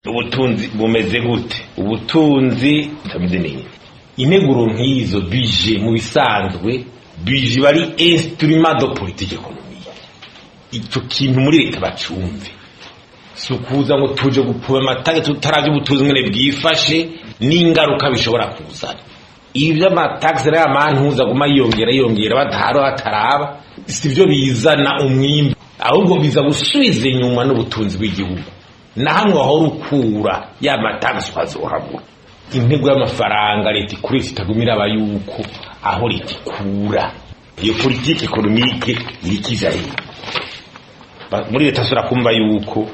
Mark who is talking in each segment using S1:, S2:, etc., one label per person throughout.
S1: Ubutunzi bumeze gute? Ubutunzi butameze neza. Integuro nk'izo, budget, mu bisanzwe budget bari instrument de politique économique. Icyo kintu muri leta bacumve, si ukuza ngo tuje gupima amatage tutaravye ubutunzi ngene bwifashe n'ingaruka bishobora kuzana. Ibi vy'amatagisi n'aya mantuza aguma yiyongera yiyongera, badahara bataraba, si byo bizana umwimbu, ahubwo biza gusubiza inyuma n'ubutunzi bw'igihugu. Na hamwe wahora ukura ya matagisi ukazohabura. Intego y'amafaranga leta ikoresha itaguma iraba yuko aho leta ikura iyo politique économique irikija hehe. Muri leta asubira kumva yuko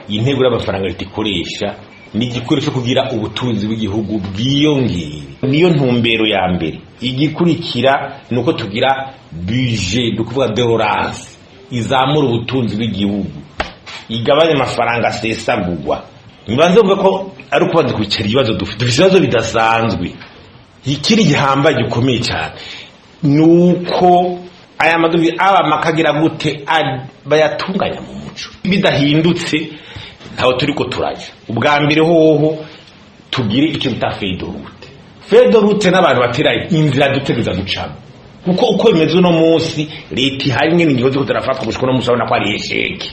S1: intego y'amafaranga leta ikoresha ni igikoresho kugira ubutunzi bw'igihugu bwiyongere, niyo ntumbero ya mbere. Igikurikira ni uko tugira budget, ni ukuvuga de relance, izamura ubutunzi bw'igihugu, igabanya amafaranga asesagurwa. Nibanze kuvuga ko ari ukubanza kwicara ibibazo dufite. Dufite ibibazo bidasanzwe. Ikindi gihambaye gikomeye cyane ni uko aya madovize aba makagira gute bayatunganya mu muco. Bidahindutse, ntaho turi ko turaja. Ubwa mbere hoho tugire icyo bita fedorute. Fedorute n'abantu batera inzira dutegereza gucamo, kuko uko bimeze uno munsi, leta ihari nyene, ingingo ziko zirafatwa gushika uno munsi urabona ko ari échec.